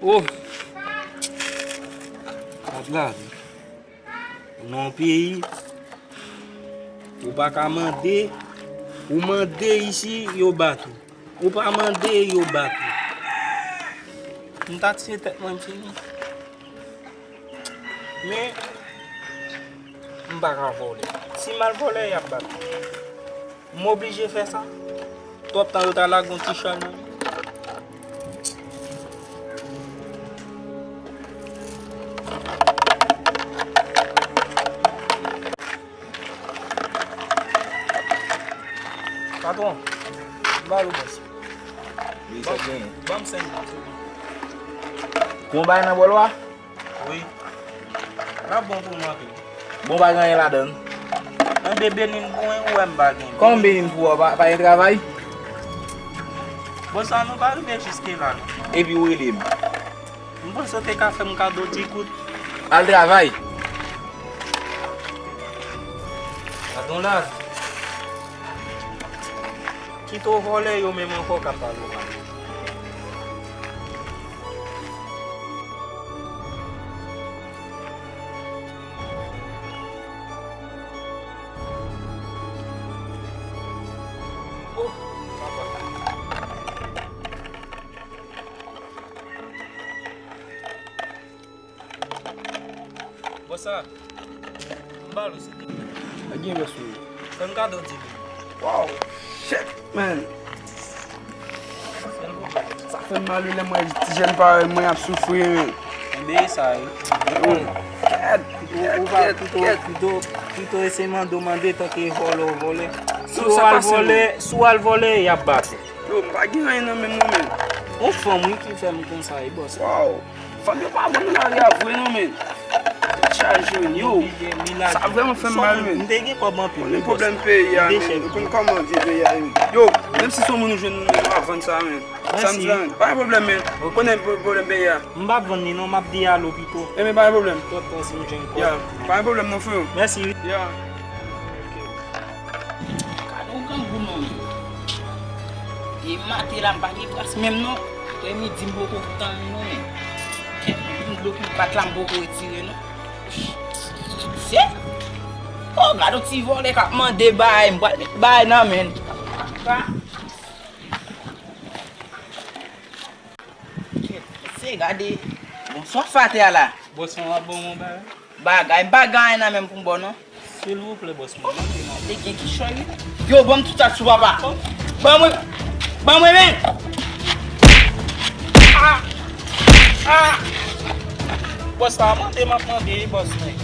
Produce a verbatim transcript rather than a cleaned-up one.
Oh! Gad la, nan yon peyi, ou pa ka mande, ou mande isi, yo bat ou. Ou pa mande, yo bat ou. M ta tiye tèt mwen, m fini. Men, m pa ka vòlè. Si m al vòlè, y ap bat mwen. M oblije fè sa. Twòp tan yo ta lage yon ti chal nan men. Patwon, m ba l ou bòs. Wi, sa gen. Ban m senk goud. Gon bagay nan bòlwa? Wi. L ap bon pou nou anpil. Bon, pa gen anyen ladan l. Mwen beni n pou mwen, ou wè m pa gen. Kòman m beni n pou ou, pa, pa gen travay? Bon, sa nou pa rive jiske la, non. Epi ou rele m. M panse w te ka fè m kado di goud. Al travay. Gad on la. Kite w vòlè yo menm ankò k ap pale w mal. Oh, papa. Bòs la, m ba l ou sou. Mwen gen vès ou. Fè m kado di li. Wow, shit, man. Silvouplè. Sa fè m mal wi lè m wè ti jèn parèy mwen ap soufri, man. Enben, e sa, wi. Yo, kèt, kèt, kèt, kèt. Pito, pito eseye mande w mande tanke vòlè w vòlè. Si w al vòlè, si w al vòlè, y ap bat ou. Yo, m pa gen anyen nan men m non, men. On fanm, wi, ki fè m konsa, wi, bòs. Wow. Fanm yo pa bon nan lari a vre non, men. Tèt chaje, men. Yo, sa vrèman fè m mal, men. M te gen kòb anpil, wi, bòs. Konnen pwoblèm peyi a, men. Ou konn kòman vye peyi a ye. Yo, menm si se yon moun ou jwenn, men, w ap vann sa, men. Sa m di la, men. Pa gen pwoblèm, men. Ou konnen pwoblèm peyi a. M p ap vann li, non, m ap di alo pito. Enben, pa gen pwoblèm. Twòp tan si m jwenn kòb. Ya, pa gen pwoblèm, non, frè. Mèsi, wi. Ya. Gade yon grangou non, men. E maten la, m pa gen kras menm non. Aprè midi, m poko tann li non, men. Kèt, m dlo ki bat la, m poko retire non. Se? Oh, gade yon ti vòlè k ap mande bay, m pral met bay nan men l. Se, gade. Bon, sa w ap fè atè a la? Bòs mwen, w ap ban mwen bagay? Bagay, m pa gen anyen nan men m pou m ba w non. Silvouplè, bòs mwen, mande m. Te gen kichòy, wi. Yo, ban m tout sa sou papa. Ban mwen, ban mwen, men. Ah! Ah! Bòs la, mande m ap mande, wi, bòs mwen.